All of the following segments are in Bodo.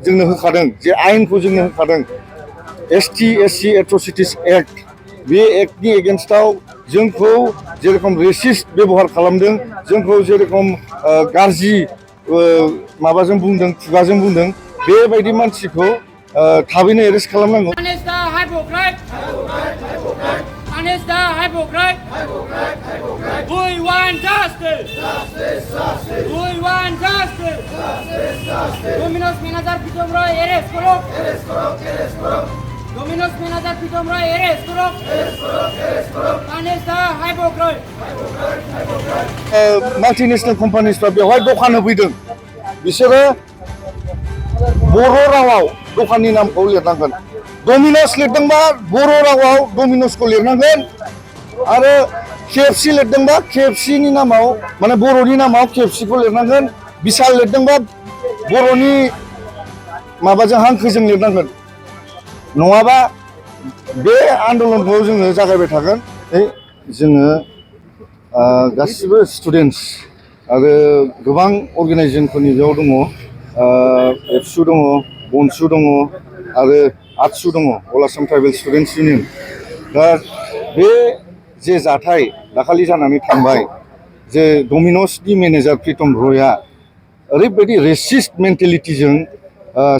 जोंनो होखादों जे आयेनखौ जोंनो होखादों ST/SC एट्रसिटिस एक्ट बे एक्टनि एगेन्स्टआव जोंखौ जेरखम रेसिस्ट बेबहार खालामदों जोंखौ जेरखम गाज्रि माबाजों बुंदों खुगाजों बुंदों बेबायदि मानसिखौ थाबैनो एरेस्ट खालामनांगौ। Punish the hypocrite! We want justice! We want justice! Dominos manager Pritom Roy arrest karo! Dominos manager Pritom Roy arrest karo! Punish the hypocrite! Multinational companiesफ्रा बेवहाय दखान होफैदों बिसोरो बर' रावाव दखाननि नामखौ लिरनांगोन। डमिनस लिरदोंबा बर' रावाव डमिनसखौ लिरनांगोन आरो KFC लिरदोंबा KFCनि नामाव माने बर'नि नामाव KFCखौ लिरनांगोन। बिशाल लिरदोंबा बर'नि माबाजों हांखोजों लिरनांगोन नङाबा बे आन्दलनखौ जोङो जागायबाय थागोन। जोङो गासिबो स्टुडेन्टस आरो गोबां अर्गानाइजेसनफोरनि बेयाव दङ एबसु दङ बनसु दङ आरो आतसु दङ अल आसाम ट्राइबेल स्टुडेन्टस इउनियन। दा बे जे जाथाय दाखालि जानानै थांबाय जे डमिनसनि मेनेजार प्रितम रयआ ओरैबायदि रेसिस्ट मेन्टेलिटिजों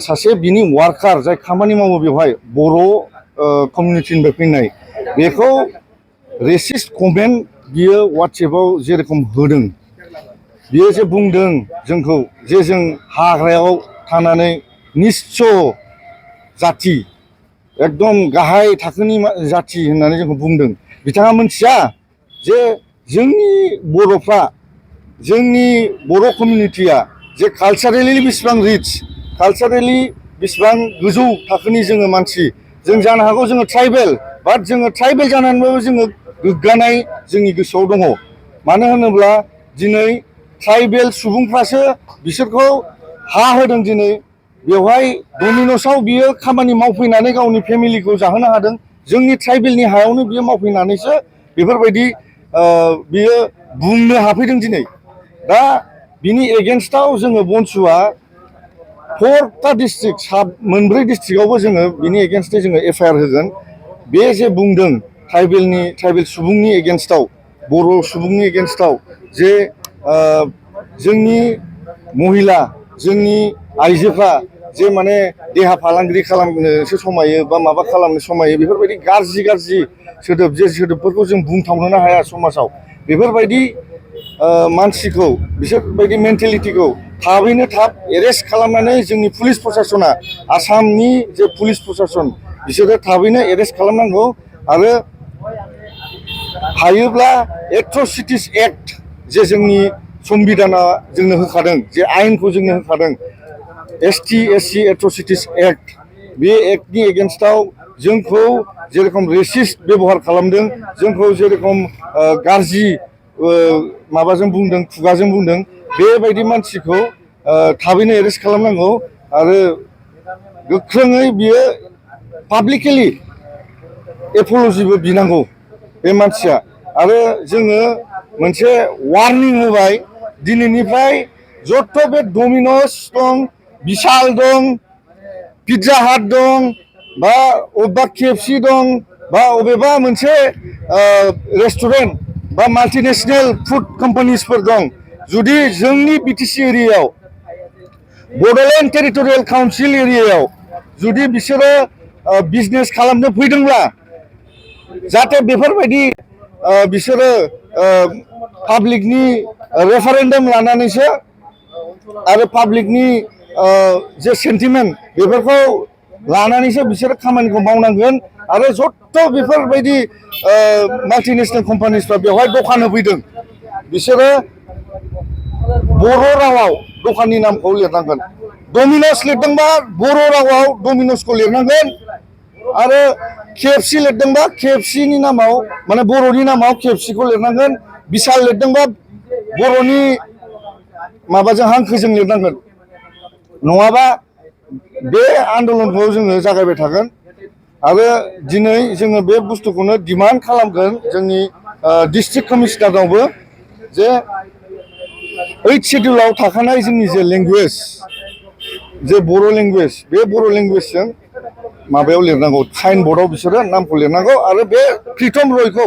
सासे बिनि वार्कार जाय खामानि मावो बेवहाय बर' कमिउनिटिनिफ्राय फैनाय बेखौ रेसिस्ट कमेन्ट बियो वाट्सएपआव जेरखम होदों बियो जे बुंदों जोंखौ जे जों हाग्रायाव थानानै निस्स' जाथि एकदम गाहाय थाखोनि जाथि होननानै जोंखौ बुंदों। बिथाङा मोनथिया जे जोंनि बर'फ्रा जोंनि बर' कमिउनिटिया जे कालचारेलि बेसेबां रिच कालचारेलि बेसेबां गोजौ थाखोनि जोङो मानसि जों जानो हागौ जोङो ट्राइबेल बाट जोङो ट्राइबेल जानानैबाबो जोङो गोग्गानाय जोंनि गोसोआव दङ। मानो होनोब्ला दिनै ट्राइबेल सुबुंफ्रासो बिसोरखौ हा होदों। दिनै बेवहाय डमिनसआव बियो खामानि मावफैनानै गावनि फेमिलिखौ जाहोनो हादों। जोंनि ट्राइबेलनि हायावनो बियो मावफैनानैसो बेफोरबायदि बियो बुंनो हाफैदों दिनै। दा बिनि एगेन्स्टआव जोङो बनसुआ 4टा डिस्ट्रिक्ट मोनब्रै डिस्ट्रिक्टआवबो जोङो बिनि एगेन्स्टै जोङो FIR होगोन। बे जे बुंदों ट्राइबेल सुबुंनि एगेन्स्टआव बर' सुबुंनि एगेन्स्टआव जे जोंनि महिला जोंनि आइजोफ्रा जे माने देहा फालांगिरि खालामनोसो समायो बा माबा खालामनो समायो बेफोरबायदि गाज्रि गाज्रि सोदोब जे सोदोबफोरखौ जों बुंथावनोनो हाया समाजाव बेफोरबायदि मानसिखौ बिसोरबायदि मेन्टेलिटिखौ थाबैनो थाब एरेस्ट खालामनानै जोंनि पुलिस प्रसासना आसामनि जे पुलिस प्रसासन बिसोरो थाबैनो एरेस्ट खालामनांगौ आरो हायोब्ला एट्रसिटिस एक्ट जे जोंनि संबिधाना जोंनो होखादों जे आयेनखौ जोंनो होखादों ST/SC एट्रसिटिस एक्ट बे एक्टनि एगेन्स्टआव जोंखौ जेरखम रेसिस्ट बेबहार खालामदों जोंखौ जेरखम गाज्रि माबाजों बुंदों खुगाजों बुंदों बेबायदि मानसिखौ थाबैनो एरेस्ट खालामनांगौ आरो गोख्रोङै बियो पाब्लिकेलि एपलजिबो बिनांगौ बे मानसिया। आरो जोङो मोनसे वार्निं होबाय दिनैनिफ्राय जत' बे डमिनस दं बिशाल दं पिज्जा हाट दं बा अबेबा KFC दं बा अबेबा मोनसे रेस्टुरेन्ट बा माल्टिनेशनेल फुड कम्पानिसफोर दं जुदि जोंनि BTC एरियायाव बड'लेण्ड टेरिटरियेल काउन्सिल एरियायाव जुदि बिसोरो बिजनेस खालामनो फैदोंब्ला जाहाथे बेफोरबायदि बिसोरो पाब्लिकनि रेफारेन्डाम लानानैसो आरो पाब्लिकनि जे सेन्टिमेन्ट बेफोरखौ लानानैसो बिसोरो खामानिखौ मावनांगोन आरो जत' बेफोरबायदि माल्टिनेशनेल कम्पानिसफ्रा बेवहाय दखान होफैदों बिसोरो बर' रावाव दखाननि नामखौ लिरनांगोन। डमिनस लिरदोंबा बर' रावाव डमिनसखौ लिरनांगोन आरो KFC लिरदोंबा KFCनि नामाव माने बर'नि नामाव KFCखौ लिरनांगोन। बिशाल लिरदोंबा बर'नि माबाजों हांखोजों लिरनांगोन नङाबा बे आन्दलनखौ जोङो जागायबाय थागोन आरो दिनै जोङो बे बुस्थुखौनो डिमान्ड खालामगोन जोंनि डिस्ट्रिक्ट कमिशनारनावबो जे 8th शेड्युलाव थाखानाय जोंनि जे लेंगुवेज जे बर' लेंगुवेज बे बर' लेंगुवेजजों माबायाव लिरनांगौ साइन बर्डआव बिसोरो नामखौ लिरनांगौ आरो बे प्रितम रयखौ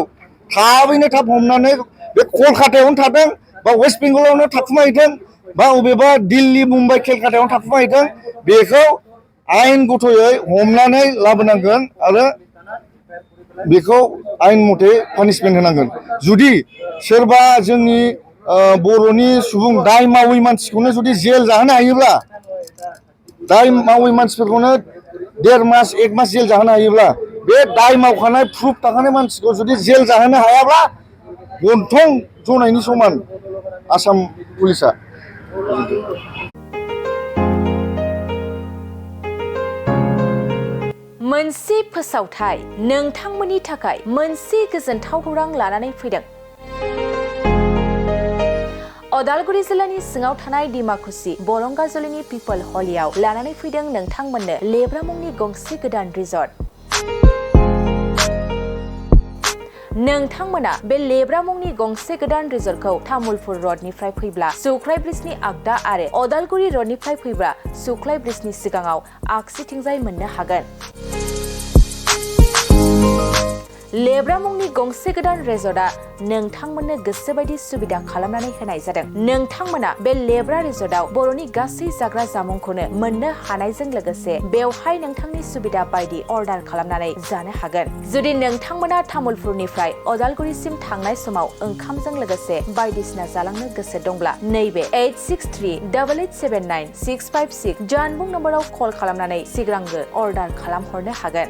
थाबैनो थाब हमनानै बे कलकातायावनो थादों बा वेस्ट बेंगलावनो थाखुमाहैथों बा अबेबा दिल्ली मुम्बाइ केलकातायावनो थाखुमाहैथों बेखौ आयेन गथ'यै हमनानै लाबोनांगोन आरो बेखौ आयेन मथे पानिशमेन्ट होनांगोन जुदि सोरबा जोंनि बर'नि सुबुं दाय मावै मानसिखौनो जुदि जेल जाहोनो हायोब्ला दाय मावै मानसिफोरखौनो 1.5 मास 1 मास जेल जाहोनो हायोब्ला बे दाय मावखानाय प्रुफ थाखानाय मानसिखौ जुदि जेल जाहोनो हायाब्ला गन्थं जनायनि समान आसाम पुलिसा मोनसे फोसावथाय नोंथांमोननि थाखाय मोनसे गोजोनथाव खौरां लानानै फैदों अदालगुरि जिल्लानि सिङाव थानाय डिमाकुसि बरंगाजुलिनि पिपल हलियाव लानानै फैदों नोंथांमोननो लेब्रा मुंनि गंसे गोदान रिजर्ट नोंथांमोना बे लेब्रा मुंनि गंसे गोदान रिजर्टखौ तामुलपुर रडनिफ्राय फैब्ला सुख्लाय ब्रिजनि आगदा आरो अदालगुरि रडनिफ्राय फैब्ला सुख्लाय ब्रिजनि सिगाङाव आगसिथिंजाय मोननो हागोन लेब्रा मुंनि गंसे गोदान रिजर्टआ नोंथांमोननो गोसोबायदि सुबिदा खालामनानै होनाय जादों नोंथांमोना बे लेब्रा रिजर्टआव बर'नि गासै जाग्रा जामुंखौनो मोननो हानायजों लोगोसे बेवहाय नोंथांनि सुबिदा बायदि अर्डार खालामनानै जानो हागोन जुदि नोंथांमोना तामुलपुरनिफ्राय अदालगुरिसिम थांनाय समाव ओंखामजों लोगोसे बायदिसिना जालांनो गोसो दंब्ला नैबे 8638879656 जानबुं नम्बराव कल खालामनानै सिगांग्रो अर्डार खालामहरनो हागोन